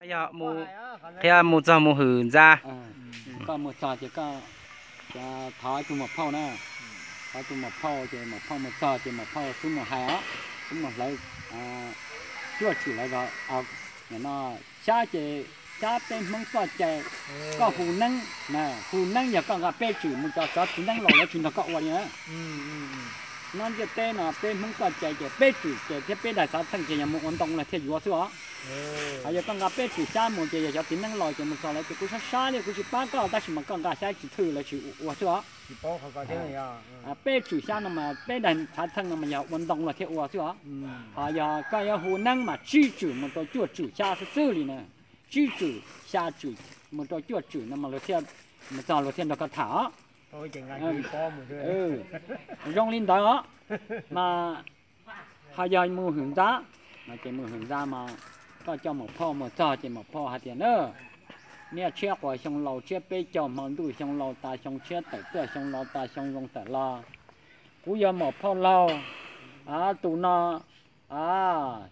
Qhia mus txog mus hwm ntxa. Koj mus txog ces koj thov tus muam phauj na, thov tus muam phauj ces muam phauj mus txog ces muam phauj xub mus hais os, xub mus hlawv cuaj tswm lawv zos no, xyab ces xyab peb Hmoob txoj cai, koj hu neeb, hu neeb yog koj nqa peb tswm mus cov xyov txiv neeb laus lawv tsis nrog koj ua li na. Nyob ntiaj teb no peb Hmoob txoj cai ces peb tswm ces thiab peb daim xav txheej ces yog mus ua ntoo los thiaj yuav xwb os. Hos yog koj nqa peb tswm xyab mus ces yog xyov txiv neeb laus ces mus txog lawv tias kuv sab sab li kuv tsis pab koj tab sis mas koj nqa xyab tsis thwj lawv tsis ua xwb os. Peb tswm xyab no mas peb daim xav txheej no mas yog ua ntoo los thiaj ua xwb os. Hos yog koj yuav hu neeb mas tsib tswm mus rau cuaj tswm xyab xwb xwb li na. Tsib tswm xya tswm mus rau cuaj tswm no mas luag thiaj, mus txog luag thiaj nrog koj tham os. Zoo li ntawd os. Mas ho yog mus hwm ntxa, ces mus hwm ntxa mas koj coj muam phauj mus txog ces muam phauj hais tias na, niaj tshiab quas xyoo laus tshiab peb caug hmo ntuj xyoo laus tas xyoo tshiab tawm tuaj xyoo laus tas xyoo zoo tawm los, kuv yog muam phauj laug, tus no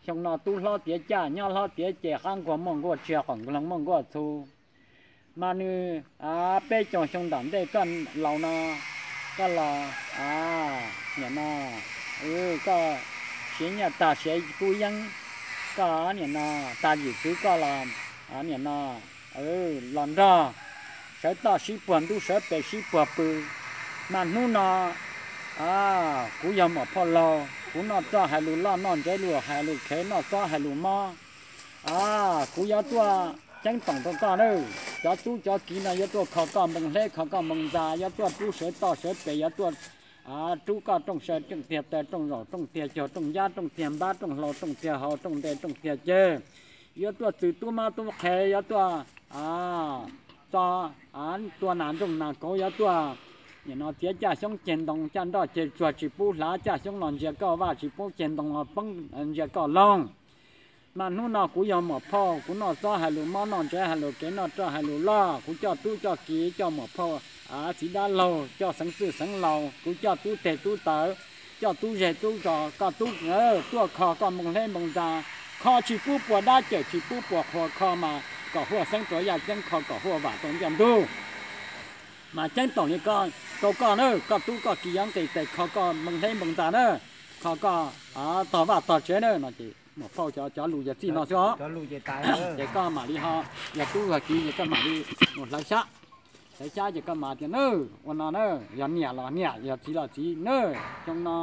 xyoo no tub hlob tiav caj nyob hlob tiav ces qab nkuag muaj nkuaj tsiag qaum nkuag muaj nkuaj txhu. Mas nws peb caug xyoo nram ntej koj laus no, koj los nim no koj siav nyiaj tag siav kub yeeb, koj nim no tag yim txwv koj los nim no los nrog sawv toj sib puag ntub sawv pem sib puag pw. Mas hnub no kuv yog muam phauj laug, kuv noj txob hais lus loj noj ntsev lus hais lus khev noj txob hais lus mob. Kuv yuav tuaj ceeb toom rau koj na, cov tub cov kiv no yuav tuaj kho koj npoo hleb kho koj npoo ntxa, yuav tuaj rub sawv toj sawv pem, yuav tuaj rub koj rooj saw rooj tiag taw rooj zaum rooj tiag caug rooj nyab rooj tiag npab rooj hlau rooj tiag hau rooj nte rooj tiag ceg, yuav tuaj txwm tub mob tub qhe, yuav tuaj txo tua nas nrooj nas kauv, yuav tuaj nim no txiav caj xyoob ceg ntoo caj nroj ceg tsuag tsis pub hlav, caj xyoob los ntsia koj vaj tsis pub ceg ntoo los poob ntsia koj loog. Mas hnub no kuv yog muam phauj, kuv noj txob hais lus mob noj ntsev hais lus kev noj roj hais lus loj, kuv coj tub coj kiv coj muam phauj txiv dab laug coj xeev txwj xeev laus, kuv coj tub teg tub taw, coj tub zeg tub zos, koj tub tuaj kho koj npoo hleb npoo ntxa, kho tsis pub puas dab cawm tsis pub puas qhua kho mas kom huaj xeeb rua yaj ceeb kho kom huaj vam rau ntiaj ntug. Mas ceeb toom li koj rau koj na, koj tub koj kiv yuav nqis tes kho koj npoo hleb npoo ntxa na, kho koj tog vaj tog tsev na no ces muam phauj cov lus yog txij no xwb os. Ces koj mam li ho, yog tub yog kiv ces koj mam li mus hlawv xyab, hlawv xyab ces koj mam tias na, ua no na, yog niam los niam yog txiv los txiv na, xyoo no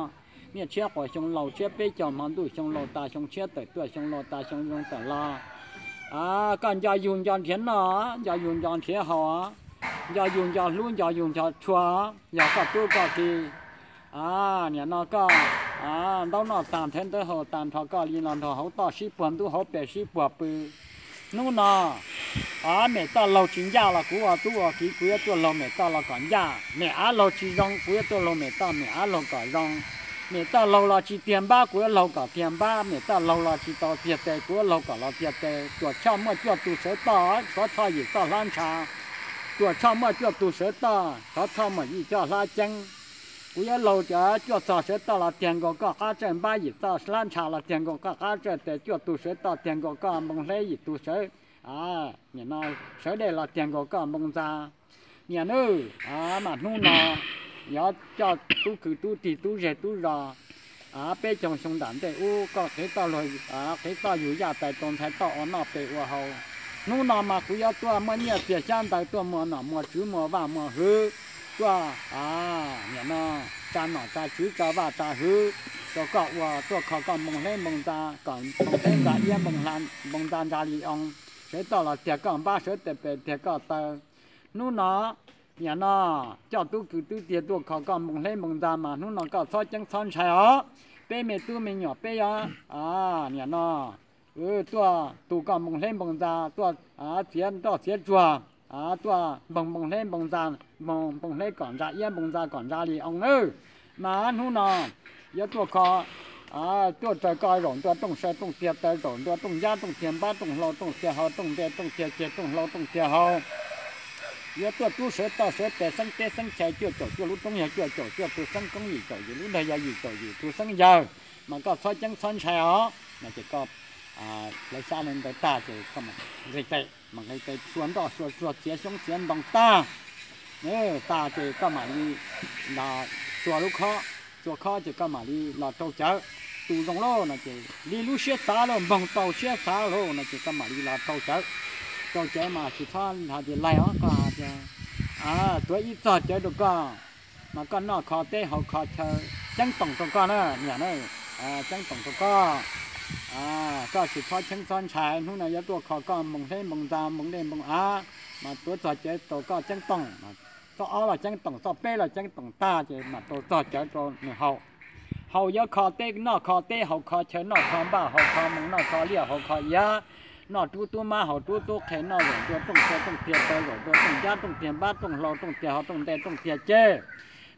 niaj tshiab quas xyoo laus tshiab peb caug hmo ntuj xyoo laus tas xyoo tshiab tawm tuaj xyoo laus tas xyoo zoo tawm los, koj nco yug nco nrhiav noj, nco yug nco nrhiav haus, nco yug nco hlub nco yug nco tshua, yog koj tub koj kiv nim no koj ntaub noj tag nrhiav ntawv haus tag nrho koj li los nrog hauv toj sib puag ntub hauv pes sib puag pw. Hnub no mem toj laug tsis ncaj los kuv ua tub ua kiv kuv yuav tuaj laug mem toj los kom ncaj, mem av laug tsis zoo kuv yuav tuaj laug mem toj mem av laug kom zoo, mem toj laug los tsis tiag npab kuv yuav laug kom tiag npab, mem toj laug los tsis tau tiag tes kuv yuav laug kom los tiag tes. Tuam tshoj muaj cuaj tug sawv toj, tshuav txhoj yim txoj hlab ntsha. Tuam tshoj muaj cuaj tug sawv toj, tshuav txhoj muaj yim txoj hlab ceeb. Kuv yuav laug cov cuaj txog sawv toj los tiag nkaus koj qab tsawj npab, yim txoj hlab ntsha los tiag nkaus koj qab tsawj tes, cuaj tug sawv toj tiag nkaus koj npoo hleb, yim tug sawv, nim no sawv dej los tiag nkaus koj npoo ntxa. Niam nawb, mas hnub no yog coj tub kwv tub tij tub zeg tub zos, peb caug xyoo nram ntej ub koj qev toj luag, qev toj yug yaj tais rau ntxhais toj ua noj pes ua haus. Hnub no mas kuv yuav tuaj muaj nyiaj txiag xyab ntawv tuaj muas nom muas tswv muas vaj muas hwv, tuaj nim no tsa nom tsa tswv tsa vaj tsa hwv rau koj ua, tuaj kho koj npoo hleb npoo ntxa kom npoo hleb ntxa iab npoo ntxa ntsa li oo, sawv toj los tiag koj npab sawv tes pes tiag koj taw. Hnub no nim no coj tub kwv tub tij tuaj kho koj npoo hleb npoo ntxa mas hnub no koj txhob ceeb txhob ntshai os. Peb me tub me nyuam peb yuav nim no tuaj tu koj npoo hleb npoo ntxa, tuaj txiav nroj txiav tsuag, tuaj npoo npoo hleb npoo ntxa, npoo npoo hleb kom ntsa iab npoo ntxa kom ntsa li oo nawb. Mas hnub no yuav tuaj kho, tuaj raws koj zaum ntua rooj saw rooj tiag taw, zaum ntua rooj nyab rooj tiag npab, rooj hlau rooj tiag hau, rooj nte rooj tiag ceg, rooj hlau rooj tiag hau. Yuav tuaj rub sawv toj sawv pes xeeb teb xeeb chaw, cuaj caum cuaj lub roob yog cuaj caum cuaj tus xeeb koob, yim caum yim lub dag yog yim caum yim tus xeeb yawg, mas koj txhob ceeb txhob ntshai os. Ces koj hlawv xyab ntawd tag ces koj mam nqis tes, mam nqis tes xuas nroj xuas tsuag txiav xyoob txiav ntoo tag, tag ces koj mam li los txua lub khob, txua khob ces koj mam li los rau cawv. Tus zoo lauj no ces li lub siab xav lauj, npoog tau siab xav lauj no ces koj mam li los rau cawv. Rau cawv mas tsis txhob hais tias laig os, koj hais tias tuav ib txog cawv rau koj, mas koj noj kho teb haus kho chaw ceeb toom rau koj na niam na, ceeb toom rau koj. Koj tsis txhob cheeb txhob ntshai, hnub no yuav tuaj kho koj npoo hleb npoo ntxa npoo dej npoo av, mas tuav txog cawv rau koj ceeb toom, txoj ob los ceeb toom, txoj peb los ceeb toom tag ces mam rau txog cawv rau nws haus. Haus yuav kho teb, noj kho teb haus kho chaw, noj kho npaj haus kho moo, noj kho liaj haus kho iav, noj rub tub mab haus rub tub qhe, noj zaum ntua rooj txua rooj tiag, taw zaum ntua rooj cab rooj tiag, npab rooj hlau rooj tiag, haus rooj nte rooj tiag ceg.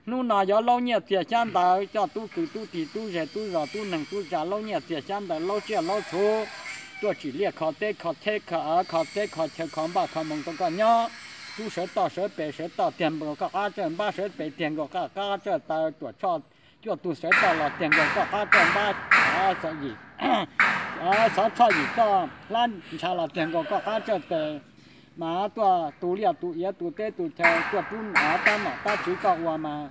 Hnub no yuav laub nyiaj txiag xyab ntawv coj tub kwv tub tij tub zej tub zos tub neeg tub tsa, laub nyiaj txiag xyab ntawv laub tsiaj laub txhu, tuaj tsim liaj kho teb kho cheb, kho teb kho chaw, kho npaj kho moo rau koj nyob. Rub sawv toj sawv pes, sawv toj tiag nkaus koj qab tsawj npab, sawv pes tiag nkaus koj qab tsawj taw, tuam tshoj cuaj tug sawv toj los tiag nkaus koj qab tsawj npab, xov tshoj yim toj hlab ntshav los tiag nkaus koj qab tsawj tes. Mas tuaj tu liaj tu iav tu teb tu chaw, tuaj rub tab nom tab tsi koj ua mas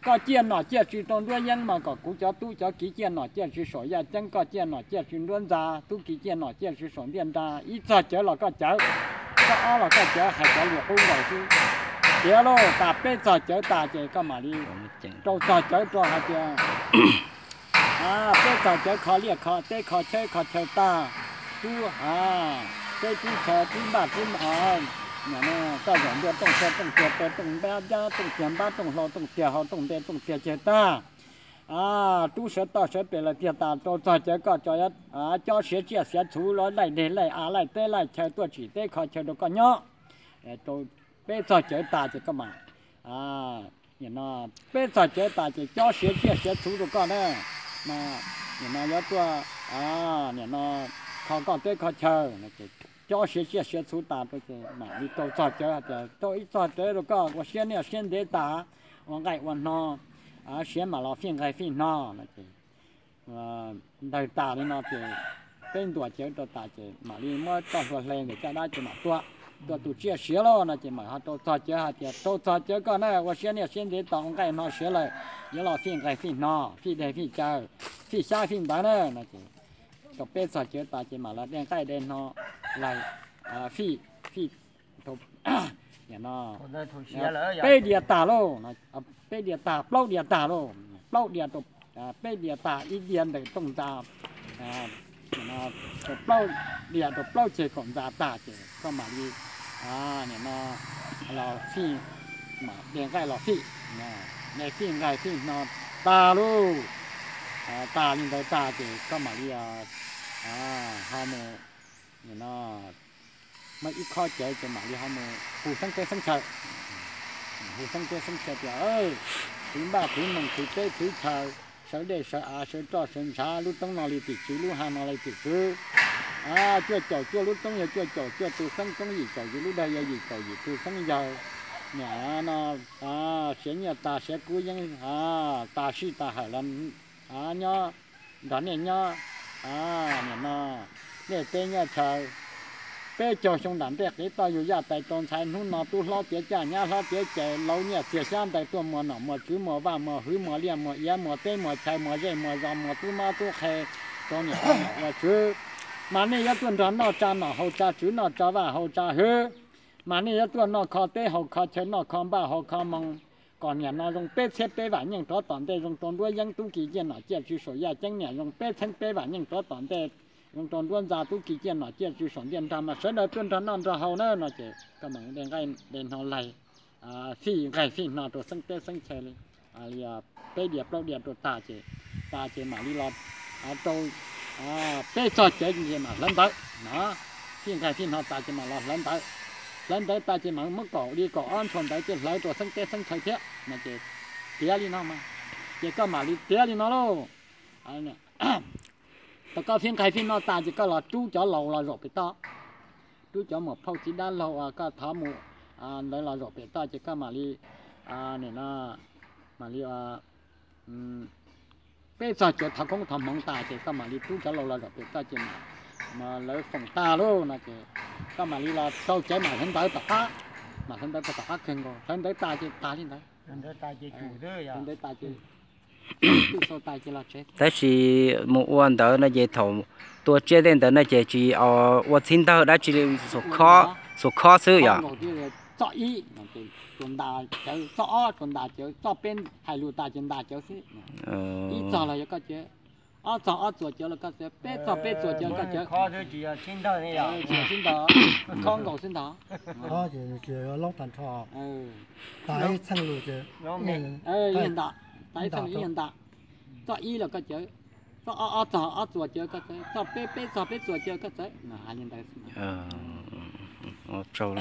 koj ciaj nom ciaj tswv rau nruab yeeb mas kom kuv cov tub cov kiv ciaj nom ciaj tswv saum yaj ceeb, koj ciaj nom ciaj tswv nruab ntxa, tub kiv ciaj nom ciaj tswv saum ntiaj nrag. Ib txog cawv los koj cawv, koj ob los koj cawv, hais cov lus qub nkaus xwb. Tiav lauj, tas peb txog cawv tas ces koj mam li rau txog cawv rau hais tias peb txog cawv kho liaj kho teb kho tsheb kho chaw tag, tub, peb tub chaw tub npaj tub, koj zaum ntua rooj txua rooj tiag, taw rooj npab cab rooj tiag, npab rooj hlau rooj tiag, haus rooj nte rooj tiag ceg tag. Rub sawv toj sawv pes lawm tiag tas, rau txog cawv koj cob siav tsiaj siav txhu, laij deg laij av laij teb laij chaw, tuaj tsim teb kho chaw rau koj nyob. Peb txog cawv tas ces koj mam, peb txog cawv tas ces cob siav tsiaj siav txhu rau koj na. Nim no yuav tuaj, nim no kho koj teb kho chaw, cob siav tsiaj siav txhu tas rau ces mam li rau txog cawv hais tias rau ib txog cawv rau koj ua siab niaj siab ntev tas, ua nqaij ua hno, siav mam los fij nqaij fij hno no ces ntawd tas li no ces peb ntuas cawv rau tas ces mam li muab txoj hlua hle ntawm caj dab ces mam tuaj, tuaj tus tsiaj siav lauj no ces mam ho rau txog cawv hais tias rau txog cawv koj na, ua siab niaj siab ntev tas ua nqaij hno siav lawm, yuav los fij nqaij fij hno, fij deg fij caw, fij xyab fij ntawv na no ces rau peb txog cawv tas ces mam los de nqaij de hno, lawv fij, fij peb diav tag lauj, peb diav tag plaub diav tag lauj, plaub diav rau, peb diav tag ib diav ntawm rooj ntxa, rau plaub diav rau plaub ceg kaum ntxa tag ces koj mam li nim no los fij, mam de nqaij los fij, de fij nqaij fij hno tag lauj, tag li ntawd tag ces koj mam li ho mus, nim no muaj ib khob cawv ces mam li ho mus hu xeeb teb xeeb chaw, hu xeeb teb xeeb chaw tias, kwv npaj kwv noog kwv teb kwv chaw, sawv dej sawv av sawv roj sawv ntshav, lub roob no li tim tswv, lub hav no li tim tswv, cuaj caum cuaj lub roob yog cuaj caum cuaj tus xeeb roob, yim caum yim lub dawg yog yim caum yim tus xeeb yawg, nim no siav nyiaj tas siav kub yeeb tas sij tas hawm los nyob nrog nej nyob, nim no nej teb nyob chaw. Peb caug xyoo nram ntej qiv toj yug yaj tais rau ntxhais, hnub no tub hlob tiav caj nyab hlob tiav cais, laub nyiaj txiag xyab ntawv tuaj muas nom muas tswv muas vaj muas hwv muas liaj muas iav muas teb muas chaw muas zej muas zos muas tub mab tub qhe rau niam ua tswv. Mas nej yuav tuaj nrog noj tsa nom haus tsa tswv noj tsa vaj haus tsa hwv. Mas nej yuav tuaj noj kho teb haus kho chaw noj kho npaj haus kho moo, kom niam no zoo peb txhiab peb vam nyeej rov tom ntej zoo rau nruab yeeb tub ki ciaj nom ciaj tswv saum yaj ceeb, niam zoo peb txheeb peb vam nyeej rov tom ntej zoo rau nruab ntxa tub ki ciaj nom ciaj tswv saum ntiaj nrag, mas sawv daws tuaj nrog noj nrog haus na no ces koj mam de nqaij de hno laig, fij nqaij fij hno rau xeeb teb xeeb chaw li peb diav plaub diav rau tag ces, tas ces mam li los rau peb txog cawv ces mam hlawv ntawv no, fij nqaij fij hno tas ces mam los hlawv ntawv, hlawv ntawv tas ces mam muab kaum li kaum ob ntshua ntawv ces hlawv rau xeeb teb xeeb chaw thiab no ces tiav li no mas, ces koj mam li tiav li no lauj. Thaum koj fij nqaij fij hno tas ces koj los rub cov laus los zaum pem toj, rub cov muam phauj txiv dab laug uas koj thov mus ntawd los zaum pem toj ces koj mam li, nim no mam li peb txog cawv thov koob thov hmoov tas ces koj mam li rub cov laus los zaum pem toj ces mam Lawv foom tag lawm no ces koj mam li los rau caiv mam hlawv ntawv tom qab, mam hlawv ntawv tag tom qab kawg nkaus, hlawv ntawv tas ces tas li ntawd. Hlawv ntawv tas ces Tab sis mus ua ntawd no ces thaum tua tsiaj tej ntawd no ces tsis ua txhib ntawg dab tsi li, xuas khob xwb yom. Txoj ib, txoj ob tsuas ntas cawv, txoj peb hais lus tas ces ntas cawv xwb. Ib txog los yog koj cawv, ob txog ob txuas cawv los koj cawv, peb txog peb txuas cawv koj cawv. Tsis yog txhib ntawg, khob nkaus xwb ntag. Tag ib txheej lus ces ntas, tas ib txheej lus ntas. Txoj ib los koj cawv, txoj ob, ob txog ob txuas cawv koj cawv, txoj peb, peb txog peb txuas cawv koj cawv. Hais li ntawd xwb.